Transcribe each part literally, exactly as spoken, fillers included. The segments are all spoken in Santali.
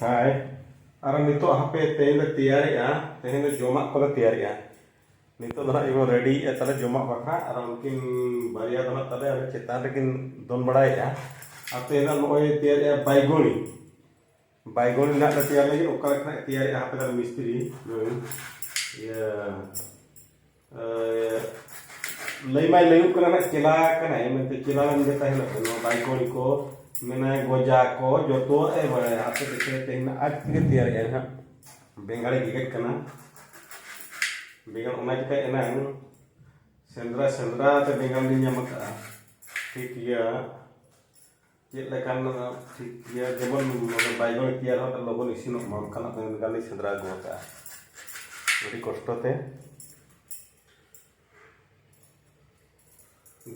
ᱦᱟᱭ, ᱟᱨ ᱱᱤᱛᱚᱜ ᱦᱟᱯᱮ ᱛᱮᱦᱮᱧ ᱞᱮ ᱛᱮᱭᱟᱨᱮᱜᱼᱟ, ᱛᱮᱦᱮᱧ ᱫᱚ ᱡᱚᱢᱟᱜ ᱠᱚᱞᱮ ᱛᱮᱭᱟᱨᱮᱜᱼᱟ᱾ ᱱᱤᱛᱚᱜ ᱫᱚ ᱦᱟᱸᱜ ᱤᱧ ᱨᱮᱰᱤᱭᱮᱜᱼᱟ ᱛᱟᱞᱮ ᱡᱚᱢᱟᱜ ᱵᱟᱠᱷᱨᱟ, ᱟᱨ ᱩᱱᱠᱤᱱ ᱵᱟᱨᱭᱟ ᱫᱚ ᱦᱟᱸᱜ ᱛᱟᱞᱮ ᱚᱸᱰᱮ ᱪᱮᱛᱟᱱ ᱨᱮᱠᱤᱱ ᱫᱚᱱ ᱵᱟᱲᱟᱭᱮᱜᱼᱟ᱾ ᱟᱨ ᱛᱮᱦᱮᱧ ᱫᱚ ᱱᱚᱜᱼᱚᱭ ᱛᱮᱭᱟᱨᱮᱜᱼᱟ ᱵᱟᱭᱜᱚᱱᱤ, ᱵᱟᱭᱜᱚᱱᱤ ᱱᱟᱜ ᱞᱮ ᱛᱮᱭᱟᱨ ᱞᱟᱹᱜᱤᱫ᱾ ᱚᱠᱟ ᱞᱮᱠᱟ ᱱᱟᱜ ᱛᱮᱭᱟᱨᱮᱜᱼᱟ ᱦᱟᱯᱮ ᱛᱟᱞᱮ ᱢᱤᱥᱛᱨᱤ ᱱᱩᱭ, ᱤᱭᱟᱹ, ᱮ, ᱞᱟᱹᱭ ᱢᱟᱭ ᱞᱟᱹᱭᱚᱜ ᱠᱟᱱᱟ ᱱᱟᱜ ᱪᱮᱞᱟ ᱠᱟᱱᱟᱭ ᱢᱮᱱᱛᱮ, ᱪᱮᱞᱟ ᱢᱮᱱᱛᱮ ᱛᱟᱦᱮᱱᱟ ᱱᱚᱣᱟ ᱵᱟᱭᱜᱚᱱᱤ ᱠᱚ ᱢᱮᱱᱟᱭ, ᱜᱚᱡᱟ ᱠᱚ ᱡᱚᱛᱚᱣᱟᱜ ᱮ ᱵᱟᱲᱟᱭᱟ᱾ ᱦᱟᱯᱮ ᱫᱮᱠᱷᱮ ᱛᱮᱦᱮᱧ ᱟᱡ ᱛᱮᱜᱮ ᱛᱮᱭᱟᱨᱮᱜᱼᱟᱭ ᱱᱟᱜ᱾ ᱵᱮᱸᱜᱟᱲᱮ ᱜᱮᱜᱮᱫ ᱠᱟᱱᱟ, ᱵᱮᱸᱜᱟᱲ ᱚᱱᱟ ᱪᱤᱠᱟᱹ ᱮᱱᱟᱝ ᱥᱮᱸᱫᱽᱨᱟ ᱥᱮᱸᱫᱽᱨᱟ ᱛᱮ ᱵᱮᱸᱜᱟᱲ ᱞᱤᱧ ᱧᱟᱢ ᱟᱠᱟᱫᱼᱟ᱾ ᱴᱷᱤᱠ ᱜᱮᱭᱟ, ᱪᱮᱫ ᱞᱮᱠᱟᱱ ᱴᱷᱤᱠ ᱜᱮᱭᱟ, ᱡᱮᱢᱚᱱ ᱢᱟᱱᱮ ᱵᱟᱭᱜᱚᱱ ᱛᱮᱭᱟᱨ ᱦᱚᱸ ᱞᱚᱜᱚᱱ ᱤᱥᱤᱱᱚᱜ ᱢᱟ, ᱚᱱᱠᱟᱱᱟᱜ ᱵᱮᱸᱜᱟᱲ ᱞᱤᱧ ᱥᱮᱸᱫᱽᱨᱟ ᱟᱹᱜᱩ ᱟᱠᱟᱫᱼᱟ᱾ ᱟᱹᱰᱤ ᱠᱚᱥᱴᱚ ᱛᱮ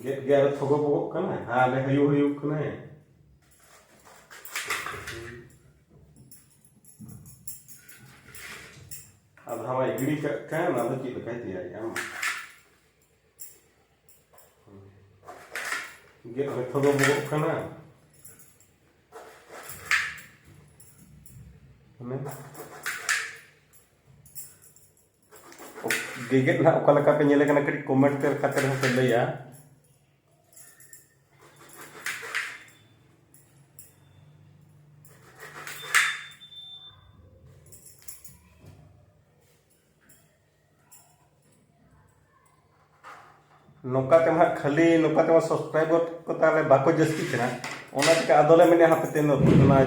ᱜᱮᱫ ᱜᱮ ᱟᱨᱚ ᱛᱷᱚᱜᱚ ᱵᱚᱜᱚᱜ ᱠᱟᱱᱟ, ᱦᱟᱱᱮ ᱦᱩᱭᱩ ᱦᱩᱭᱩᱜ ᱠᱟᱱᱟᱭ᱾ ᱟᱫᱷᱟ ᱢᱟᱭ ᱜᱤᱰᱤ ᱠᱟᱜ ᱠᱟᱱ, ᱟᱫᱚ ᱪᱮᱫ ᱞᱮᱠᱟᱭ ᱛᱮᱭᱟᱨᱮᱜᱼᱟ? ᱜᱮᱫ ᱦᱚᱭᱛᱚ ᱫᱚ ᱵᱚᱜᱚᱜ ᱠᱟᱱᱟ᱾ ᱢᱟᱱᱮ ᱜᱮᱜᱮᱫ ᱱᱟᱦᱟᱜ ᱚᱠᱟ ᱞᱮᱠᱟ ᱯᱮ ᱧᱮᱞᱮ ᱠᱟᱱᱟ, ᱠᱟᱹᱴᱤᱡ ᱠᱚᱢᱮᱱᱴ ᱠᱟᱛᱮ ᱨᱮᱦᱚᱸ ᱯᱮ ᱞᱟᱹᱭᱟ᱾ ᱱᱚᱝᱠᱟ ᱛᱮᱢᱟ ᱦᱟᱸᱜ ᱠᱷᱟᱹᱞᱤ ᱱᱚᱝᱠᱟ ᱛᱮᱢᱟ ᱥᱟᱵᱥᱠᱨᱟᱭᱵᱟᱨ ᱠᱚ ᱛᱟᱦᱚᱞᱮ ᱵᱟᱠᱚ ᱡᱟᱹᱥᱛᱤᱜ ᱠᱟᱱᱟ᱾ ᱚᱱᱟ ᱪᱤᱠᱟ ᱟᱫᱚᱞᱮ ᱢᱮᱱᱮᱫᱼᱟ ᱦᱟᱯᱮ ᱛᱮᱦᱮᱧ ᱫᱚ ᱚᱱᱟ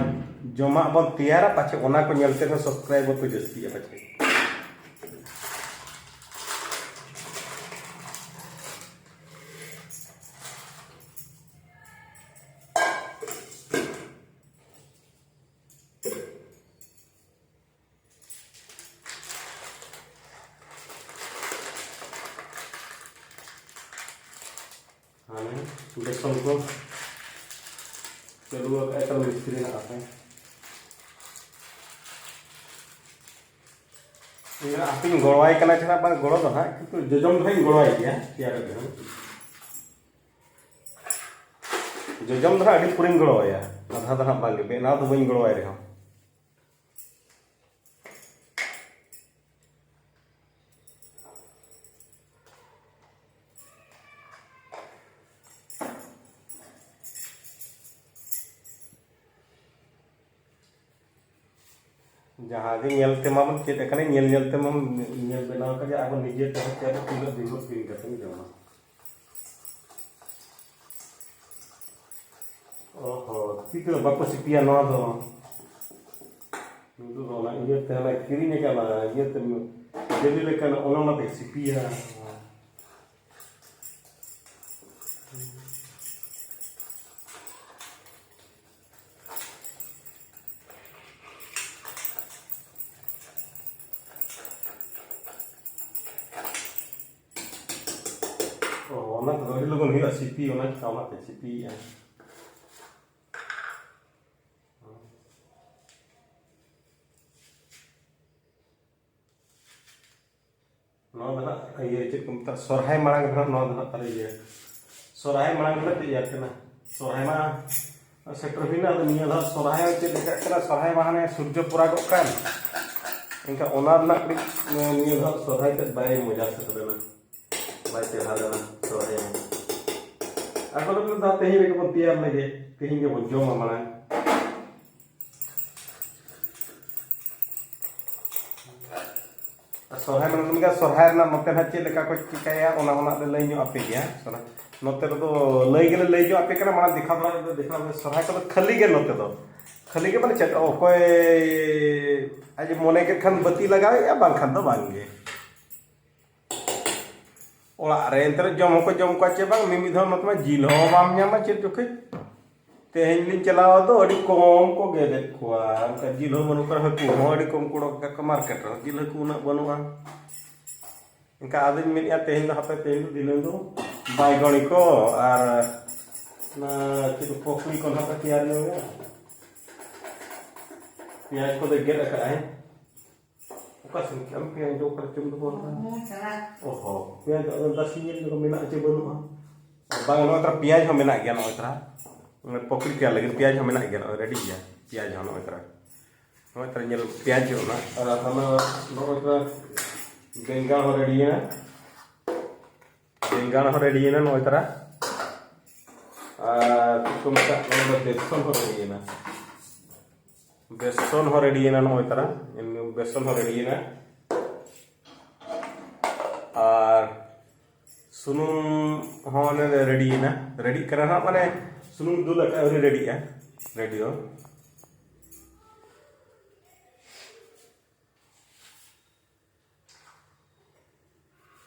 ᱡᱚᱢᱟᱜ ᱵᱚᱱ ᱛᱮᱭᱟᱨᱟ, ᱯᱟᱪᱷᱮ ᱚᱱᱟ ᱠᱚ ᱧᱮᱞ ᱛᱮᱦᱚᱸ ᱥᱟᱵᱥᱠᱨᱟᱭᱵᱟᱨ ᱠᱚ ᱡᱟᱹᱥᱛᱤᱜᱼᱟ ᱯᱟᱪᱷᱮ᱾ ᱦᱟᱱᱮ ᱵᱮᱥᱚᱱ ᱠᱚ ᱪᱟᱹᱞᱩ ᱟᱠᱟᱫ ᱮᱠᱟᱞ ᱢᱤᱥᱛᱨᱤ ᱦᱮᱱᱟᱜ ᱟᱯᱮ᱾ ᱤᱧ ᱫᱚ ᱟᱯᱮᱧ ᱜᱚᱲᱚᱣᱟᱭ ᱠᱟᱱᱟ ᱪᱮᱫᱟᱜ ᱵᱟᱝ ᱜᱚᱲᱚ ᱫᱚ ᱦᱟᱸᱜ, ᱠᱤᱱᱛᱩ ᱡᱚᱡᱚᱢ ᱫᱚ ᱦᱟᱸᱜ ᱤᱧ ᱜᱚᱲᱚᱣᱟᱭ ᱜᱮᱭᱟ ᱛᱮᱭᱟᱨ ᱨᱮᱫᱚ᱾ ᱡᱚᱡᱚᱢ ᱫᱚ ᱦᱟᱸᱜ ᱟᱹᱰᱤ ᱯᱩᱨᱟᱹᱧ ᱜᱚᱲᱚᱣᱟᱭᱟ, ᱟᱫᱷᱟ ᱫᱚ ᱦᱟᱸᱜ ᱵᱟᱝᱜᱮ, ᱵᱮᱱᱟᱣ ᱫᱚ ᱵᱟᱹᱧ ᱜᱚᱲᱚᱣᱟᱭ ᱨᱮᱦᱚᱸ᱾ ᱡᱟᱦᱟᱸ ᱜᱮ ᱧᱮᱞ ᱛᱮᱢᱟ ᱵᱚᱱ ᱪᱮᱫ ᱟᱠᱟᱱᱟ, ᱧᱮᱞ ᱧᱮᱞ ᱛᱮᱢᱟ ᱧᱮᱞ ᱵᱮᱱᱟᱣ ᱟᱠᱟᱫ, ᱟᱵᱚ ᱱᱤᱡᱮ ᱛᱮᱦᱚᱸ ᱪᱮᱫ ᱛᱤᱱᱟᱹᱜ ᱫᱤᱱ ᱵᱚᱱ ᱠᱤᱨᱤᱧ ᱠᱟᱛᱮ ᱵᱚᱱ ᱡᱚᱢᱟ᱾ ᱚᱦᱚ, ᱛᱤ ᱛᱮᱫᱚ ᱵᱟᱠᱚ ᱥᱤᱯᱤᱭᱟ ᱱᱚᱣᱟ ᱫᱚ᱾ ᱱᱤᱛᱚᱜ ᱫᱚ ᱚᱱᱟ ᱤᱭᱟᱹᱛᱮ ᱦᱟᱱᱟ ᱠᱤᱨᱤᱧ ᱟᱠᱟᱱᱟ, ᱤᱭᱟᱹᱛᱮ ᱡᱟᱹᱞᱤ ᱞᱮᱠᱟᱱ, ᱚᱱᱟ ᱚᱱᱟᱛᱮ ᱥᱤᱯᱤᱭᱟ᱾ ᱚ, ᱚᱱᱟ ᱠᱚᱫᱚ ᱟᱹᱰᱤ ᱞᱚᱜᱚᱱ ᱦᱩᱭᱩᱜᱼᱟ ᱥᱤᱯᱤ, ᱚᱱᱟ ᱪᱤᱠᱟ ᱚᱱᱟᱛᱮ ᱥᱤᱯᱤᱭᱮᱫᱼᱟ᱾ ᱱᱚᱣᱟ ᱫᱚ ᱦᱟᱸᱜ ᱤᱭᱟᱹ ᱪᱮᱫ ᱠᱚ ᱢᱮᱛᱟᱜᱼᱟ, ᱥᱚᱨᱦᱟᱭ ᱢᱟᱲᱟᱝ ᱨᱮ ᱦᱟᱸᱜ ᱱᱚᱣᱟ ᱫᱚ ᱦᱟᱸᱜ ᱛᱟᱞᱮ ᱤᱭᱟᱹ, ᱥᱚᱨᱦᱟᱭ ᱢᱟᱲᱟᱝ ᱨᱮ ᱛᱮᱭᱟᱨ ᱠᱟᱱᱟ᱾ ᱥᱚᱨᱦᱟᱭ ᱢᱟ ᱥᱮᱴᱮᱨ ᱦᱩᱭᱱᱟ, ᱟᱫᱚ ᱱᱤᱭᱟᱹ ᱫᱷᱟᱣ ᱥᱚᱨᱦᱟᱭ ᱦᱚᱸ ᱪᱮᱫ ᱞᱮᱠᱟᱜ ᱠᱟᱱᱟ, ᱥᱚᱨᱦᱟᱭ ᱢᱟ ᱦᱟᱱᱮ ᱥᱩᱨᱡᱚ ᱯᱚᱨᱟᱜᱚᱜ ᱠᱟᱱ, ᱮᱱᱠᱷᱟᱱ ᱚᱱᱟ ᱨᱮᱱᱟᱜ ᱠᱟᱹᱴᱤᱡ ᱱᱤᱭᱟᱹ ᱫᱷᱟᱣ ᱥᱚᱨᱦᱟᱭ ᱛᱮᱫ ᱵᱟᱭ ᱢᱚᱡᱟ ᱥᱮᱴᱮᱨ ᱞᱮᱱᱟ, ᱵᱟᱭ ᱪᱮᱦᱨᱟ ᱞᱮᱱᱟ ᱥᱚᱨᱦᱟᱭ ᱦᱚᱸ᱾ ᱟᱨ ᱠᱚᱫᱚ ᱢᱮᱱ ᱫᱷᱟᱣ ᱛᱮᱦᱮᱧ ᱨᱮᱜᱮ ᱵᱚᱱ ᱛᱮᱭᱟᱨ ᱞᱮᱜᱮ, ᱛᱮᱦᱮᱧ ᱜᱮᱵᱚᱱ ᱡᱚᱢᱟ ᱢᱟᱲᱟᱝ᱾ ᱟᱨ ᱥᱚᱨᱦᱟᱭ ᱢᱟᱱᱮ ᱞᱮᱠᱟ ᱥᱚᱨᱦᱟᱭ ᱨᱮᱱᱟᱜ ᱱᱚᱛᱮ ᱱᱟᱜ ᱪᱮᱫ ᱞᱮᱠᱟ ᱠᱚ ᱪᱤᱠᱟᱹᱭᱟ, ᱚᱱᱟ ᱦᱚᱸ ᱱᱟᱜ ᱞᱮ ᱞᱟᱹᱭ ᱧᱚᱜ ᱟᱯᱮ ᱜᱮᱭᱟ᱾ ᱥᱚᱨᱦᱟᱭ ᱱᱚᱛᱮ ᱨᱮᱫᱚ ᱞᱟᱹᱭ ᱜᱮᱞᱮ ᱞᱟᱹᱭ ᱧᱚᱜ ᱟᱯᱮ ᱠᱟᱱᱟ, ᱢᱟᱲᱟᱝ ᱫᱮᱠᱷᱟᱣ ᱫᱚ ᱫᱮᱠᱷᱟᱣ ᱯᱮ᱾ ᱥᱚᱨᱦᱟᱭ ᱠᱚᱫᱚ ᱠᱷᱟᱹᱞᱤ ᱜᱮ ᱱᱚᱛᱮ ᱫᱚ, ᱠᱷᱟᱹᱞᱤ ᱜᱮ ᱢᱟᱱᱮ ᱪᱮᱫ, ᱚᱠᱚᱭ ᱟᱡ ᱢᱚᱱᱮ ᱠᱮᱫ ᱠᱷᱟᱱ ᱵᱟᱹᱛᱤ ᱞᱟᱜᱟᱣᱮᱫᱼᱟ, ᱵᱟᱝᱠᱷᱟᱱ ᱫᱚ ᱵᱟᱝ ᱜᱮ᱾ ᱚᱲᱟᱜ ᱨᱮ ᱮᱱᱛᱮ ᱨᱮ ᱡᱚᱢ ᱦᱚᱸᱠᱚ ᱡᱚᱢ ᱠᱚᱣᱟ ᱪᱮ ᱵᱟᱝ, ᱢᱤᱢᱤᱫ ᱫᱷᱟᱣ ᱱᱚᱛᱮ ᱢᱟ ᱡᱤᱞ ᱦᱚᱸ ᱵᱟᱢ ᱧᱟᱢᱟ ᱪᱮᱫ ᱡᱚᱠᱷᱚᱡ᱾ ᱛᱮᱦᱮᱧ ᱞᱤᱧ ᱪᱟᱞᱟᱣ ᱫᱚ ᱟᱹᱰᱤ ᱠᱚᱢ ᱠᱚ ᱜᱮᱫᱮᱫ ᱠᱚᱣᱟ, ᱚᱱᱠᱟ ᱡᱤᱞ ᱦᱚᱸ ᱵᱟᱹᱱᱩᱜ ᱠᱚᱣᱟ, ᱦᱟᱹᱠᱩ ᱦᱚᱸ ᱟᱹᱰᱤ ᱠᱚᱢ ᱠᱚ ᱚᱰᱚᱠ ᱟᱠᱟᱫ ᱠᱚᱣᱟ ᱢᱟᱨᱠᱮᱴ ᱨᱮᱦᱚᱸ, ᱡᱤᱞ ᱦᱟᱹᱠᱩ ᱩᱱᱟᱹᱜ ᱵᱟᱹᱱᱩᱜᱼᱟ᱾ ᱮᱱᱠᱷᱟᱱ ᱟᱫᱚᱧ ᱢᱮᱱᱮᱫᱼᱟ ᱛᱮᱦᱮᱧ ᱫᱚ ᱦᱟᱯᱮ ᱛᱮᱦᱮᱧ ᱫᱚ ᱫᱷᱤᱱᱟᱹᱝ ᱫᱚ ᱵᱟᱭᱜᱚᱱᱤ ᱠᱚ ᱟᱨ ᱚᱱᱟ ᱪᱮᱫ ᱠᱚ ᱯᱚᱠᱲᱤ ᱠᱚ ᱱᱟᱦᱟᱜ ᱠᱚ ᱛᱮᱭᱟᱨ ᱧᱚᱜᱟ᱾ ᱯᱮᱸᱭᱟᱡᱽ ᱠᱚᱫᱚ ᱜᱮᱫ ᱟᱠᱟᱫᱼᱟᱭ᱾ ᱚᱠᱟ ᱥᱮᱱ ᱠᱮᱫ ᱟᱢ ᱯᱮᱸᱭᱟᱡᱽ ᱫᱚ? ᱚᱠᱟᱨᱮ ᱪᱚᱢ ᱫᱚᱦᱚ ᱟᱠᱟᱫᱟ? ᱚᱦᱚ, ᱯᱮᱸᱭᱟᱡᱽ ᱫᱚ ᱟᱫᱚ ᱛᱟᱥᱮ ᱧᱮᱞ ᱧᱚᱜ ᱢᱮᱱᱟᱜᱼᱟ ᱪᱮ ᱵᱟᱹᱱᱩᱜᱼᱟ? ᱵᱟᱝ, ᱱᱚᱜᱼᱚᱭ ᱛᱚᱨᱟ ᱯᱮᱸᱭᱟᱡᱽ ᱦᱚᱸ ᱢᱮᱱᱟᱜ ᱜᱮᱭᱟ, ᱱᱚᱜᱼᱚᱭ ᱛᱚᱨᱟ᱾ ᱯᱚᱠᱲᱤ ᱛᱮᱭᱟᱨ ᱞᱟᱹᱜᱤᱫ ᱯᱮᱸᱭᱟᱡᱽ ᱦᱚᱸ ᱢᱮᱱᱟᱜ ᱜᱮᱭᱟ, ᱱᱚᱜᱼᱚᱭ ᱨᱮᱰᱤ ᱜᱮᱭᱟ ᱯᱮᱸᱭᱟᱡᱽ ᱦᱚᱸ, ᱱᱚᱜᱼᱚᱭ ᱛᱚᱨᱟ᱾ ᱱᱚᱜᱼᱚᱭ ᱛᱚᱨᱟ ᱧᱮᱞ ᱯᱮᱸᱭᱟᱡᱽ ᱦᱚᱸ ᱚᱱᱟ, ᱟᱨ ᱦᱟᱱᱟ ᱱᱚᱜᱼᱚᱭ ᱛᱚᱨᱟ ᱵᱮᱸᱜᱟᱲ ᱦᱚᱸ ᱨᱮᱰᱤᱭᱮᱱᱟ, ᱵᱮᱸᱜᱟᱲ ᱦᱚᱸ ᱨᱮᱰᱤᱭᱮᱱᱟ ᱱᱚᱜᱼᱚᱭ ᱛᱚᱨᱟ᱾ ᱟᱨ ᱪᱮᱫ ᱠᱚ ᱢᱮᱛᱟᱜ ᱠᱟᱱᱟ, ᱱᱚᱰᱮ ᱵᱮᱥᱚᱱ ᱦᱚᱸ ᱨᱮᱰᱤᱭᱮᱱᱟ᱾ ᱵᱮᱥᱚᱱ ᱦᱚᱸ ᱨᱮᱰᱤᱭᱮᱱᱟ, ᱱᱚᱜᱼᱚᱭ ᱛᱟᱨᱟ ᱵᱮᱥᱚᱱ ᱦᱚᱸ ᱨᱮᱰᱤᱭᱮᱱᱟ᱾ ᱟᱨ ᱥᱩᱱᱩᱢ ᱦᱚᱸ ᱨᱮᱰᱤᱭᱮᱱᱟ᱾ ᱨᱮᱰᱤᱜ ᱠᱟᱱᱟ ᱦᱟᱸᱜ, ᱢᱟᱱᱮ ᱥᱩᱱᱩᱢ ᱫᱩᱞ ᱟᱠᱟᱫ, ᱟᱹᱣᱨᱤ ᱨᱮᱰᱤᱜᱼᱟ᱾ ᱨᱮᱰᱤ ᱫᱚ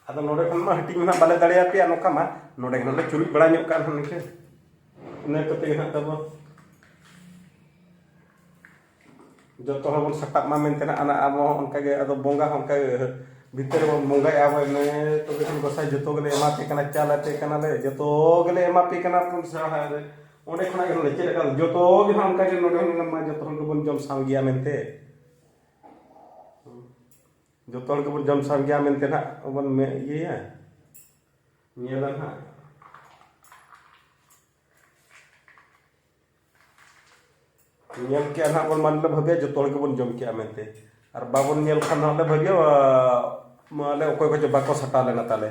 ᱟᱫᱚ ᱱᱚᱰᱮ ᱠᱷᱚᱱ ᱢᱟ ᱦᱟᱹᱴᱤᱧ ᱢᱟ ᱱᱟᱜ ᱵᱟᱞᱮ ᱫᱟᱲᱮᱭᱟᱯᱮᱭᱟ ᱱᱚᱝᱠᱟ ᱢᱟ᱾ ᱱᱚᱰᱮ ᱠᱷᱚᱱ ᱞᱮ ᱪᱩᱨᱩᱡ ᱵᱟᱲᱟ ᱧᱚᱜ ᱠᱟᱜᱼᱟ ᱱᱟᱜ ᱱᱤᱝᱠᱟᱹ᱾ ᱤᱱᱟᱹ ᱠᱚᱛᱮ ᱜᱮ ᱱᱟᱜ ᱛᱟᱵᱚ ᱡᱚᱛᱚ ᱦᱚᱲ ᱵᱚᱱ ᱥᱟᱯᱟᱵ ᱢᱟ ᱢᱮᱱᱛᱮ ᱱᱟᱜ ᱟᱵᱚ ᱦᱚᱸ ᱚᱱᱠᱟ ᱜᱮ, ᱟᱫᱚ ᱵᱚᱸᱜᱟ ᱦᱚᱸ ᱚᱱᱠᱟ ᱜᱮ ᱵᱷᱤᱛᱟᱹᱨ ᱨᱮᱵᱚᱱ ᱵᱚᱸᱜᱟᱭᱟ ᱟᱵᱚ᱾ ᱢᱮ ᱛᱚᱵᱮ ᱠᱷᱟᱱ ᱜᱚᱸᱥᱟᱭ ᱡᱚᱛᱚ ᱜᱮᱞᱮ ᱮᱢᱟ ᱯᱮ ᱠᱟᱱᱟ, ᱪᱟᱞ ᱟᱯᱮ ᱠᱟᱱᱟᱞᱮ, ᱡᱚᱛᱚ ᱜᱮᱞᱮ ᱮᱢᱟ ᱯᱮ ᱠᱟᱱᱟ ᱵᱚᱱ ᱥᱟᱦᱟ ᱨᱮ᱾ ᱚᱸᱰᱮ ᱠᱷᱚᱱᱟᱜ ᱜᱮ ᱱᱚᱰᱮ ᱪᱮᱫ ᱞᱮᱠᱟ ᱡᱚᱛᱚ ᱜᱮ ᱱᱟᱜ ᱚᱱᱠᱟ ᱜᱮ ᱱᱚᱰᱮ ᱦᱚᱸ ᱢᱟ ᱡᱚᱛᱚ ᱦᱚᱲ ᱜᱮᱵᱚᱱ ᱡᱚᱢ ᱥᱟᱶ ᱜᱮᱭᱟ ᱢᱮᱱᱛᱮ᱾ ᱡᱚᱛᱚ ᱦᱚᱲ ᱜᱮᱵᱚᱱ ᱡᱚᱢ ᱥᱟᱶ ᱜᱮᱭᱟ ᱢᱮᱱᱛᱮ ᱱᱟᱜ ᱵᱚᱱ ᱢᱮ-, ᱤᱭᱟᱹᱭᱟ, ᱧᱮᱞᱟ ᱱᱟᱜ᱾ ᱧᱮᱞ ᱠᱮᱜᱼᱟ ᱱᱟᱜ ᱵᱚᱱ, ᱢᱟᱱᱮ ᱞᱮ ᱵᱷᱟᱹᱵᱤᱭᱟ ᱡᱚᱛᱚ ᱦᱚᱲ ᱜᱮᱵᱚᱱ ᱡᱚᱢ ᱠᱮᱜᱼᱟ ᱢᱮᱱᱛᱮ᱾ ᱟᱨ ᱵᱟᱵᱚᱱ ᱧᱮᱞ ᱠᱷᱟᱱ ᱱᱟᱜ ᱞᱮ ᱵᱷᱟᱹᱵᱤᱭᱟ, ᱢᱟᱱᱮ ᱚᱠᱚᱭ ᱠᱚᱪᱚ ᱵᱟᱠᱚ ᱥᱟᱴᱟ ᱞᱮᱱᱟ ᱛᱟᱞᱮ᱾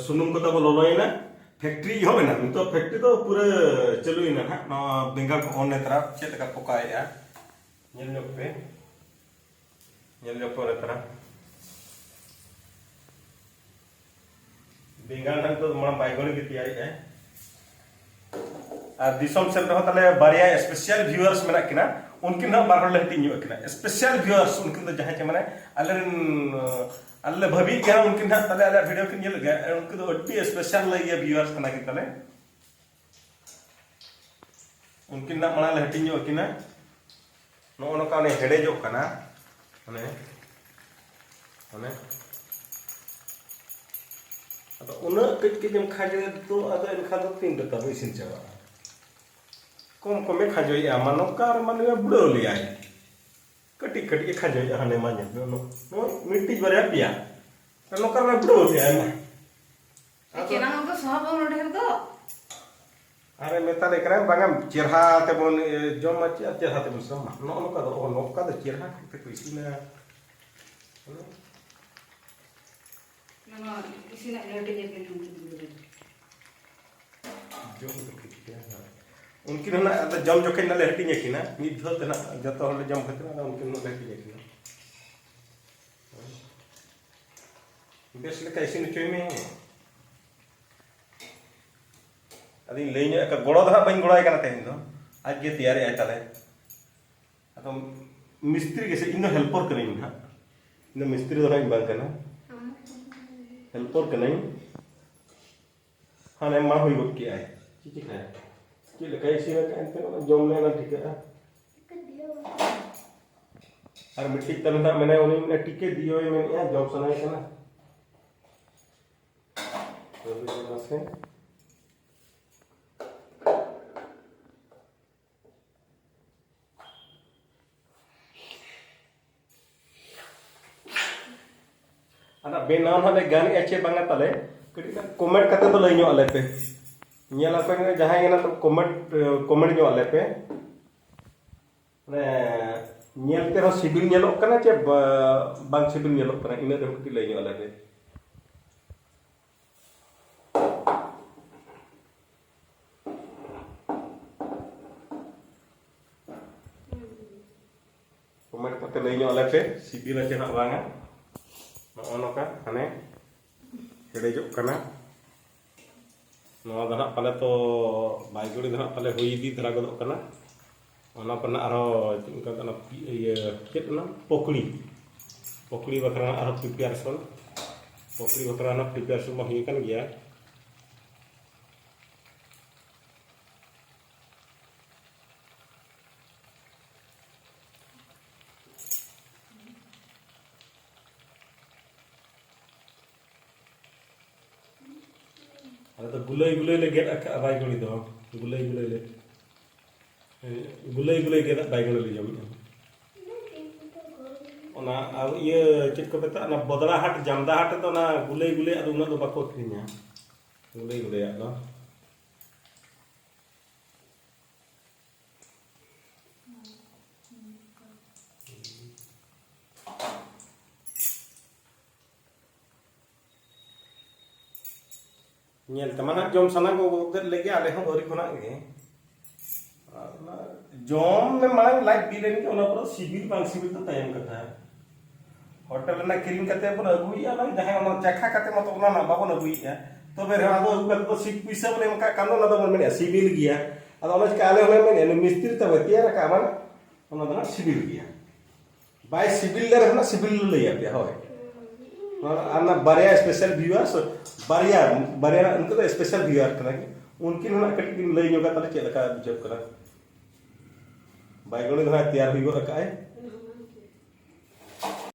ᱥᱩᱱᱩᱢ ᱠᱚ ᱛᱟᱵᱚ ᱞᱚᱞᱚᱭᱮᱱᱟ, ᱯᱷᱮᱠᱴᱨᱤ ᱮᱦᱚᱵ ᱮᱱᱟ᱾ ᱱᱤᱛᱚᱜ ᱯᱷᱮᱠᱴᱨᱤ ᱫᱚ ᱯᱩᱨᱟᱹ ᱪᱟᱹᱞᱩᱭᱮᱱᱟ ᱱᱟᱦᱟᱜ᱾ ᱱᱚᱣᱟ ᱵᱮᱸᱜᱟᱲ ᱠᱚ ᱚᱱ ᱱᱮᱛᱟᱨ ᱪᱮᱫ ᱞᱮᱠᱟ ᱯᱚᱠᱟᱭᱮᱜᱼᱟ, ᱧᱮᱞ ᱧᱚᱜ ᱯᱮ, ᱧᱮᱞ ᱧᱚᱜ ᱯᱮ ᱚᱱ ᱱᱮᱛᱟᱨ᱾ ᱵᱮᱸᱜᱟᱲ ᱱᱟᱦᱟᱜ ᱱᱤᱛᱚᱜ ᱢᱟᱲᱟᱝ ᱵᱟᱭᱜᱚᱱ ᱜᱮ ᱛᱮᱭᱟᱨᱮᱜᱼᱟᱭ᱾ ᱟᱨ ᱫᱤᱥᱚᱢ ᱥᱮᱫ ᱨᱮᱦᱚᱸ ᱛᱟᱞᱮ ᱵᱟᱨᱭᱟ ᱥᱯᱮᱥᱟᱞ ᱵᱷᱤᱭᱩᱣᱟᱨᱥ ᱢᱮᱱᱟᱜ ᱠᱤᱱᱟ, ᱩᱱᱠᱤᱱ ᱦᱚᱸ ᱵᱟᱨ ᱦᱚᱲ ᱞᱮ ᱦᱟᱹᱴᱤᱧ ᱧᱚᱜ ᱠᱤᱱᱟ᱾ ᱥᱯᱮᱥᱟᱞ ᱵᱷᱤᱭᱩᱣᱟᱨᱥ ᱩᱱᱠᱤᱱ ᱫᱚ ᱡᱟᱦᱟᱸᱭ ᱪᱮ ᱢᱟᱱᱮ ᱟᱞᱮ ᱨᱮᱱ, ᱟᱞᱮ ᱞᱮ ᱵᱷᱟᱹᱵᱤᱭᱮᱫ ᱠᱟᱱᱟ ᱩᱱᱠᱤᱱ ᱦᱟᱸᱜ ᱛᱟᱞᱮ ᱟᱞᱮᱭᱟᱜ ᱵᱷᱤᱰᱤᱭᱳ ᱠᱤᱱ ᱧᱮᱞ ᱜᱮᱭᱟ, ᱩᱱᱠᱤᱱ ᱫᱚ ᱟᱹᱰᱤ ᱥᱯᱮᱥᱟᱞ ᱤᱭᱟᱹ ᱵᱷᱤᱭᱩᱣᱟᱨᱥ ᱠᱟᱱᱟ ᱠᱤᱱ ᱛᱟᱞᱮ᱾ ᱩᱱᱠᱤᱱ ᱦᱟᱸᱜ ᱢᱟᱲᱟᱝ ᱞᱮ ᱦᱟᱹᱴᱤᱧ ᱧᱚᱜ ᱠᱤᱱᱟ᱾ ᱱᱚᱜᱼᱚ ᱱᱚᱝᱠᱟ ᱚᱱᱮ ᱦᱮᱰᱮᱡᱚᱜ ᱠᱟᱱᱟ, ᱚᱱᱮ, ᱚᱱᱮ᱾ ᱟᱫᱚ ᱩᱱᱟᱹᱜ ᱠᱟᱹᱡ ᱠᱟᱹᱡ ᱮᱢ ᱠᱷᱟᱡᱚᱭᱟ ᱛᱚ, ᱟᱫᱚ ᱮᱱᱠᱷᱟᱱ ᱫᱚ ᱛᱤᱱ ᱨᱮ ᱛᱟᱵᱚ ᱤᱥᱤᱱ ᱪᱟᱵᱟᱜᱼᱟ? ᱠᱚᱢ ᱠᱚᱢᱮ ᱠᱷᱟᱡᱚᱭᱮᱜᱼᱟ, ᱢᱟ ᱱᱚᱝᱠᱟ ᱨᱮ ᱢᱟ ᱱᱩᱭ ᱵᱩᱲᱟᱹᱣ ᱞᱮᱭᱟᱭ᱾ ᱠᱟᱹᱴᱤᱡ ᱠᱟᱹᱴᱤᱡ ᱮ ᱠᱷᱟᱡᱚᱭᱮᱜᱼᱟ, ᱦᱟᱱᱮ ᱢᱟ ᱧᱮᱞ ᱯᱮ, ᱱᱚ-, ᱱᱚᱜᱼᱚᱭ ᱢᱤᱫᱴᱤᱡ ᱵᱟᱨᱭᱟ ᱯᱮᱭᱟ᱾ ᱱᱚᱝᱠᱟ ᱨᱮ ᱵᱩᱲᱟᱹᱣ ᱞᱮᱭᱟᱭ ᱢᱟ᱾ ᱟᱫᱚ ᱪᱮᱞᱟᱝ ᱫᱚ ᱥᱚᱦᱟ ᱵᱚᱱ ᱰᱷᱮᱨ ᱫᱚ᱾ ᱟᱨᱮ ᱢᱮᱛᱟ ᱞᱮ ᱠᱟᱱᱟ, ᱵᱟᱝᱟ ᱪᱮᱨᱦᱟ ᱛᱮᱵᱚᱱ, ᱮ, ᱡᱚᱢᱟ, ᱪᱮᱫ ᱪᱮᱨᱦᱟ ᱛᱮᱵᱚᱱ ᱡᱚᱢᱟ? ᱱᱚᱜᱼᱚ ᱱᱚᱝᱠᱟ ᱫᱚ, ᱚ, ᱱᱚᱝᱠᱟ ᱫᱚ ᱪᱮᱨᱦᱟ ᱠᱟᱛᱮ ᱠᱚ ᱤᱥᱤᱱᱟ᱾ ᱱᱚᱣᱟ ᱤᱥᱤᱱᱟᱜ ᱞᱮ ᱦᱟᱹᱴᱤᱧ ᱟᱹᱠᱤᱱ ᱩᱱᱠᱤᱱ ᱜᱤᱫᱽᱨᱟᱹ᱾ ᱡᱚᱢ ᱫᱚ ᱴᱷᱤᱠ ᱜᱮᱭᱟ ᱦᱟᱸᱜ᱾ ᱩᱱᱠᱤᱱ ᱦᱚᱸ ᱱᱟᱜ ᱟᱫᱚ ᱡᱚᱢ ᱡᱚᱠᱷᱮᱡ ᱱᱟᱜ ᱞᱮ ᱦᱟᱹᱴᱤᱧ ᱟᱹᱠᱤᱱᱟ, ᱢᱤᱫ ᱫᱷᱟᱣ ᱛᱮ ᱱᱟᱜ ᱡᱚᱛᱚ ᱦᱚᱲ ᱞᱮ ᱡᱚᱢ ᱠᱷᱟᱹᱛᱤᱨ ᱟᱫᱚ ᱩᱱᱠᱤᱱ ᱦᱚᱸ ᱞᱮ ᱦᱟᱹᱴᱤᱧ ᱟᱹᱠᱤᱱᱟ᱾ ᱵᱮᱥ ᱞᱮᱠᱟ ᱤᱥᱤᱱ ᱦᱚᱪᱚᱭ ᱢᱮ᱾ ᱟᱫᱚᱧ ᱞᱟᱹᱭ ᱧᱚᱜ ᱟᱠᱟᱫ, ᱜᱚᱲᱚ ᱫᱚ ᱦᱟᱸᱜ ᱵᱟᱹᱧ ᱜᱚᱲᱚᱭ ᱠᱟᱱᱟ ᱛᱮᱦᱮᱧ ᱫᱚ, ᱟᱡ ᱜᱮ ᱛᱮᱭᱟᱨᱮᱜᱼᱟᱭ ᱛᱟᱞᱮ᱾ ᱟᱫᱚ ᱢᱤᱥᱛᱨᱤ ᱜᱮᱥᱮ, ᱤᱧ ᱫᱚ ᱦᱮᱞᱯᱚᱨ ᱠᱟᱹᱱᱟᱹᱧ ᱦᱟᱸᱜ, ᱤᱧ ᱫᱚ ᱢᱤᱥᱛᱨᱤ ᱫᱚ ᱦᱟᱸᱜ ᱤᱧ ᱵᱟᱝ ᱠᱟᱱᱟ, ᱦᱮᱞᱯᱚᱨ ᱠᱟᱹᱱᱟᱹᱧ᱾ ᱦᱟᱱᱮ ᱢᱟ ᱦᱩᱭ ᱜᱚᱫ ᱠᱮᱜᱼᱟᱭ, ᱪᱮᱫ ᱪᱤᱠᱟᱹᱭᱟ? ᱪᱮᱫ ᱞᱮᱠᱟᱭ ᱤᱥᱤᱱ ᱟᱠᱟᱫ ᱮᱱᱛᱮ ᱡᱚᱢ ᱞᱮ ᱮᱱᱟᱝ ᱴᱷᱤᱠᱟᱹᱜᱼᱟ᱾ ᱟᱨ ᱢᱤᱫᱴᱤᱡ ᱛᱟᱞᱮ ᱱᱟᱜ ᱢᱮᱱᱟᱭ, ᱩᱱᱤ ᱢᱮᱱᱟ ᱴᱤᱠᱮ ᱫᱤᱭᱳᱭ ᱢᱮᱱᱮᱫᱼᱟ, ᱡᱚᱢ ᱥᱟᱱᱟᱭᱮ ᱠᱟᱱᱟ᱾ ᱛᱚᱵᱮ ᱢᱟᱥᱮ᱾ ᱟᱫᱚ ᱵᱮᱱᱟᱣ ᱱᱟᱦᱟᱜ ᱞᱮ ᱜᱟᱱᱮᱜᱼᱟ ᱪᱮ ᱵᱟᱝᱟ ᱛᱟᱞᱮ, ᱠᱟᱹᱴᱤᱡ ᱱᱟᱜ comment ᱠᱟᱛᱮ ᱫᱚ ᱞᱟᱹᱭ ᱧᱚᱜ ᱟᱞᱮ ᱯᱮ᱾ ᱧᱮᱞ ᱟᱯᱮ ᱡᱟᱦᱟᱸᱭ ᱜᱮ ᱱᱟᱜ comment, comment ᱧᱚᱜ ᱟᱞᱮ ᱯᱮ᱾ ᱢᱟᱱᱮ ᱧᱮᱞ ᱛᱮᱦᱚᱸ ᱥᱤᱵᱤᱞ ᱧᱮᱞᱚᱜ ᱠᱟᱱᱟ ᱪᱮ ᱵᱟ-, ᱵᱟᱝ ᱥᱤᱵᱤᱞ ᱧᱮᱞᱚᱜ ᱠᱟᱱᱟ, ᱤᱱᱟᱹ ᱨᱮᱦᱚᱸ ᱠᱟᱹᱴᱤᱡ ᱞᱟᱹᱭ ᱧᱚᱜ ᱟᱞᱮ ᱯᱮ᱾ Comment ᱠᱟᱛᱮ ᱞᱟᱹᱭ ᱧᱚᱜ ᱟᱞᱮ ᱯᱮ, ᱥᱤᱵᱤᱞᱟ ᱪᱮ ᱱᱟᱜ ᱵᱟᱝᱟ᱾ ᱱᱚᱜᱼᱚ ᱱᱚᱝᱠᱟ ᱦᱟᱱᱮ ᱦᱮᱰᱮᱡᱚᱜ ᱠᱟᱱᱟ᱾ ᱱᱚᱣᱟ ᱫᱚ ᱱᱟᱜ ᱯᱟᱞᱮ ᱛᱚ ᱵᱟᱭᱜᱚᱲᱤ ᱫᱚ ᱱᱟᱜ ᱯᱟᱞᱮ ᱦᱩᱭ ᱤᱫᱤ ᱫᱷᱟᱨᱟ ᱜᱚᱫᱚᱜ ᱠᱟᱱᱟ᱾ ᱚᱱᱟ ᱯᱚᱨᱮ ᱱᱟᱜ ᱟᱨᱦᱚᱸ ᱪᱮᱫ ᱠᱚ ᱢᱮᱛᱟᱜ ᱠᱟᱱᱟ, ᱯᱤ-, ᱤᱭᱟᱹ, ᱪᱮᱫ ᱚᱱᱟ? ᱯᱚᱠᱲᱤ᱾ ᱯᱚᱠᱲᱤ ᱵᱟᱠᱷᱨᱟ ᱱᱟᱜ ᱟᱨᱦᱚᱸ preparation᱾ ᱯᱚᱠᱲᱤ ᱵᱟᱠᱷᱨᱟ ᱱᱟᱜ preparation ᱢᱟ ᱦᱩᱭ ᱟᱠᱟᱱ ᱜᱮᱭᱟ᱾ ᱟᱞᱮ ᱫᱚ ᱜᱩᱞᱟᱹᱭ ᱜᱩᱞᱟᱹᱭ ᱞᱮ ᱜᱮᱫ ᱟᱠᱟᱫᱼᱟ ᱵᱟᱭᱜᱚᱲᱤ ᱫᱚ, ᱜᱩᱞᱟᱹᱭ ᱜᱩᱞᱟᱹᱭ ᱞᱮ, ᱦᱮᱸ, ᱜᱩᱞᱟᱹᱭ ᱜᱩᱞᱟᱹᱭ ᱜᱮᱫᱟᱜ ᱵᱟᱭᱜᱚᱲᱤ ᱞᱮ ᱡᱚᱢᱮᱫᱼᱟ᱾ ᱚᱱᱟ ᱟᱨ ᱤᱭᱟᱹ ᱪᱮᱫ ᱠᱚ ᱢᱮᱛᱟᱜᱼᱟ, ᱚᱱᱟ ᱵᱚᱫᱲᱟ ᱦᱟᱴ, ᱡᱟᱢᱫᱟ ᱦᱟᱴ ᱨᱮᱫᱚ ᱚᱱᱟ ᱜᱩᱞᱟᱹᱭ ᱜᱩᱞᱟᱹᱭ ᱟᱫᱚ ᱩᱱᱟᱹᱜ ᱫᱚ ᱵᱟᱠᱚ ᱟᱹᱠᱷᱨᱤᱧᱟ, ᱜᱩᱞᱟᱹᱭ ᱜᱩᱞᱟᱹᱭᱟᱜ ᱫᱚ᱾ ᱧᱮᱞ ᱛᱮᱢᱟ ᱱᱟᱜ ᱡᱚᱢ ᱥᱟᱱᱟ ᱜᱚᱜᱚ ᱠᱮᱫ ᱞᱮᱜᱮ, ᱟᱞᱮ ᱦᱚᱸ ᱟᱹᱣᱨᱤ ᱠᱷᱚᱱᱟᱜ ᱜᱮ᱾ ᱟᱨ ᱚᱱᱟ ᱡᱚᱢ ᱢᱮ ᱢᱟᱲᱟᱝ ᱞᱟᱡ ᱵᱤ ᱞᱮᱱ ᱜᱮ, ᱚᱱᱟ ᱯᱚᱨᱮ ᱥᱤᱵᱤᱞ ᱵᱟᱝ ᱥᱤᱵᱤᱞ ᱫᱚ ᱛᱟᱭᱚᱢ ᱠᱟᱛᱷᱟ᱾ ᱦᱳᱴᱮᱞ ᱨᱮᱱᱟᱜ ᱠᱤᱨᱤᱧ ᱠᱟᱛᱮ ᱵᱚᱱ ᱟᱹᱜᱩᱭᱮᱫᱼᱟ, ᱚᱱᱟ ᱡᱟᱦᱟᱸ ᱚᱱᱟ ᱪᱟᱠᱷᱟ ᱠᱟᱛᱮ ᱢᱚᱛᱚ ᱚᱱᱟ ᱨᱮᱱᱟᱜ ᱵᱟᱵᱚᱱ ᱟᱹᱜᱩᱭᱮᱫᱼᱟ᱾ ᱛᱚᱵᱮ ᱨᱮᱦᱚᱸ ᱟᱫᱚ ᱟᱹᱜᱩ ᱠᱟᱛᱮ ᱫᱚ ᱥᱤ ᱯᱩᱭᱥᱟᱹ ᱵᱚᱱ ᱮᱢ ᱠᱟᱜ ᱠᱷᱟᱱ ᱫᱚ ᱚᱱᱟ ᱫᱚᱵᱚᱱ ᱢᱮᱱᱮᱫᱼᱟ ᱥᱤᱵᱤᱞ ᱜᱮᱭᱟ᱾ ᱟᱫᱚ ᱚᱱᱟ ᱪᱤᱠᱟ ᱟᱞᱮ ᱦᱚᱸᱞᱮ ᱢᱮᱱᱮᱫᱼᱟ, ᱱᱩᱭ ᱢᱤᱥᱛᱨᱤ ᱛᱟᱵᱚᱭ ᱛᱮᱭᱟᱨ ᱟᱠᱟᱫᱼᱟ, ᱢᱟᱱᱮ ᱚᱱᱟ ᱫᱚ ᱦᱟᱸᱜ ᱥᱤᱵᱤᱞ ᱜᱮᱭᱟ᱾ ᱵᱟᱭ ᱥᱤᱵᱤᱞ ᱞᱮ ᱨᱮᱦᱚᱸ ᱥᱤᱵᱤᱞ ᱞᱮ ᱞᱟᱹᱭ ᱟᱯᱮᱭᱟ, ᱦᱳᱭ᱾ ᱟᱨ ᱚᱱᱟ ᱵᱟᱨᱭᱟ ᱥᱯᱮᱥᱟᱞ ᱵᱷᱤᱭᱩᱣᱟᱨᱥ, ᱵᱟᱨᱭᱟ, ᱵᱟᱨᱭᱟ ᱩᱱᱠᱩ ᱫᱚ ᱥᱯᱮᱥᱟᱞ ᱵᱷᱤᱭᱩᱣᱟᱨ ᱠᱟᱱᱟ ᱠᱤᱱ, ᱩᱱᱠᱤᱱ ᱦᱚᱸ ᱱᱟᱜ ᱠᱟᱹᱴᱤᱡ ᱠᱤᱱ ᱞᱟᱹᱭ ᱧᱚᱜᱟ ᱛᱟᱦᱞᱮ ᱪᱮᱫ ᱞᱮᱠᱟ ᱵᱩᱡᱷᱟᱹᱜ ᱠᱟᱱᱟ᱾ ᱵᱟᱭᱜᱚᱱᱤ ᱫᱚ ᱦᱟᱸᱜ ᱛᱮᱭᱟᱨ ᱦᱩᱭ ᱜᱚᱫ ᱟᱠᱟᱫᱼᱟᱭ᱾